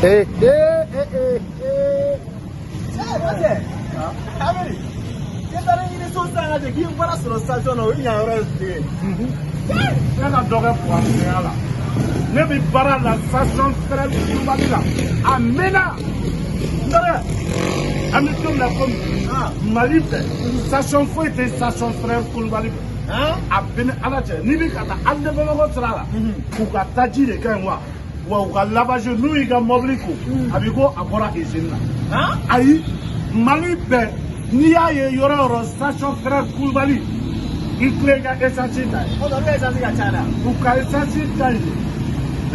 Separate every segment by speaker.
Speaker 1: Eh, eh, eh, eh, eh.
Speaker 2: Eh, cɛ, Amiri, e taara ɲini so sisan ka jɛ k'i bɔra sɔrɔ station na, o ye ɲan yɔrɔ ye bilen.
Speaker 3: Ne ka dɔ kɛ kurantigɛya la. Ne bɛ baara la station frère Kulubali la. A mɛnna. N terikɛ, an bɛ don min na komi bi, Mali fɛ, station foyi tɛ station frère Kulubali fɛ. A bɛ ni Ala cɛ, n'i bɛ ka taa hali ne Bamakɔ sira la, k'u ka taji de ka ɲi wa wa u ka lavage n'u y'i ka mɔbili ko, a b'i ko a bɔra usine na. Ayi, Mali bɛɛ, n'i y'a ye yɔrɔ o yɔrɔ station frère Kulubali, i tilen i ka essence ta ye.
Speaker 2: O ka essence ka ca dɛ.
Speaker 3: U ka essence ka ɲi de.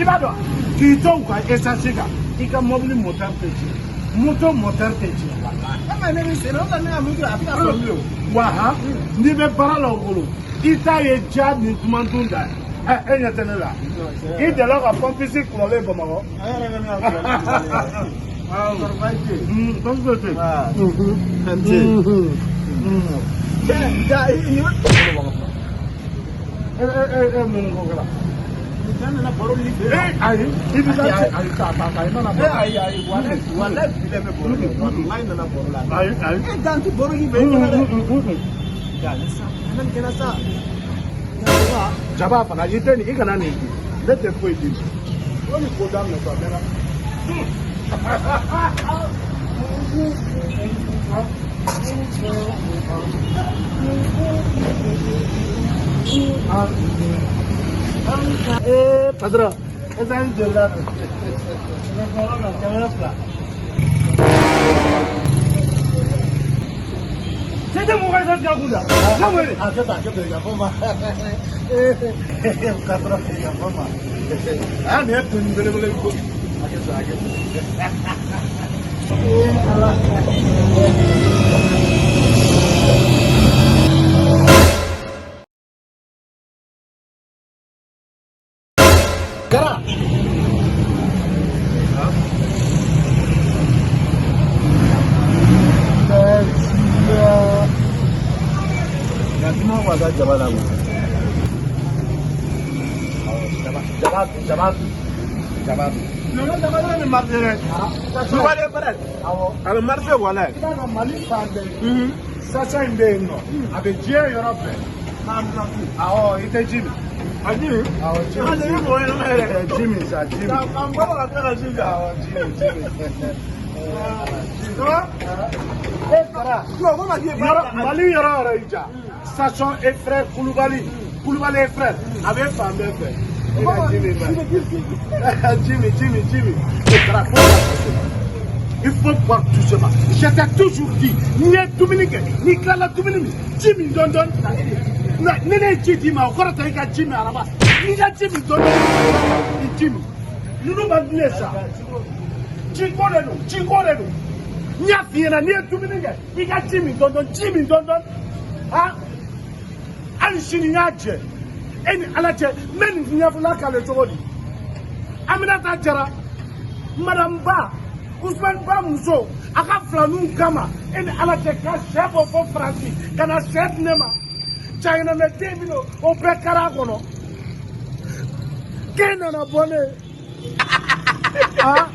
Speaker 3: I b'a dɔn, k'i to u ka essence kan, i ka mɔbili moteur tɛ tiɲɛ, moto moteur tɛ tiɲɛ, walahi.
Speaker 2: E ma ne bɛ sen na, o tɛ ne ka moto a bɛ ka sɔrɔ bilen o.
Speaker 3: Wa han, n'i bɛ baara la o bolo, i t'a ye ja ni duman dun da ye. Ɛ, e ɲɛ tɛ ne la, i delila ka pɔnpisi kɔrɔlen Bamakɔ.
Speaker 2: A yɛrɛ bɛ ne ka kɔrɔlen. Kɔrɔ baasi tɛ yen.
Speaker 3: Baasi tɛ yen.
Speaker 2: An tɛ. Cɛ, ja i ni.
Speaker 3: E e e, mun ko kɛra?
Speaker 2: Cɛ nana baro ni fɛ.
Speaker 3: E ayi, i bɛ taa cɛ, ayi, ta ta ta, i mana
Speaker 2: E ayi ayi, walayi walayi, bi bɛ baro kɛ, walayi nana baro la.
Speaker 3: Ayi ayi.
Speaker 2: E dan tɛ baro k'i fɛ i fana dɛ. Ja ne sa, ne kɛra sa.
Speaker 3: Jaba fana, i tɛ nin, i kana nin di, ne tɛ foyi di. O ni ko daminɛ sa, a mɛnna. Ee patron, essence joli la don? 200. Cɛ tɛ mɔgɔ essence k'a kun da. Ne wele.
Speaker 2: A kɛ tan, a kɛ tan, yafa ma. Patron, yafa ma.
Speaker 3: Aa, nin ye toni belebele ye ko.
Speaker 2: A kɛ tan, a kɛ tan. Ee Ala.
Speaker 3: Gara.
Speaker 2: Nka wa da jaba la quoi.
Speaker 3: Jaba, jaba, jaba, jaba.
Speaker 2: Non, jaba la bɛ marché dɛ. Kulubali frère.
Speaker 3: Awɔ.
Speaker 2: A bɛ marché walayi.
Speaker 3: I b'a dɔn Mali fan bɛɛ. Station in bɛ yen nɔ. A bɛ diɲɛ yɔrɔ bɛɛ. Awɔ, i tɛ ji min.
Speaker 2: A ji min?
Speaker 3: Awɔ, ji min.
Speaker 2: An tɛ mɔgɔ ɲɛnama yɛrɛ.
Speaker 3: Ji min sa, ji min.
Speaker 2: K'an bɔ ka tila ka ji min.
Speaker 3: Awɔ, ji min, ji min.
Speaker 2: Ça va?
Speaker 3: E Gara.
Speaker 2: Non, ko ma k'i ye baara la.
Speaker 3: Mali yɔrɔ yɔrɔ y'i ja. Station et frère Kulubali. Kulubali et frère. A bɛ fan bɛɛ fɛ. I ka ji min ba. Ji min, ji min, ji min. E Gara, faut boire doucement. Il faut boire doucement. Je t'ai toujours dit, n'i ye dumuni kɛ, n'i tilala dumuni min, ji min dɔɔni dɔɔni. Ni ne ye ji d'i ma, o kɔrɔ tɛ i ka ji min araba. N'i ka ji min dɔɔni dɔɔni, i ji min. Ninnu man di ne ye sa. Jiko de don, jiko de don. N y'a f'i ɲɛna, n'i ye dumuni kɛ, i ka ji min dɔɔni dɔɔni, ji min dɔɔni dɔɔni. Han, hali sini n y'a jɛ. E ni Ala cɛ, n bɛ nin ɲɛfɔla k'ale cogo di? Aminata Jara, Madame Ba, Ousmane Ba muso, a ka filaninw kama, e ni Ala cɛ, ka sɛ bɔ fo Faransi ka na sɛ di ne ma. Jahinɛmɛ den min don, o bɛɛ kɛra a kɔnɔ. K'e nana bɔ ne ye. Ah.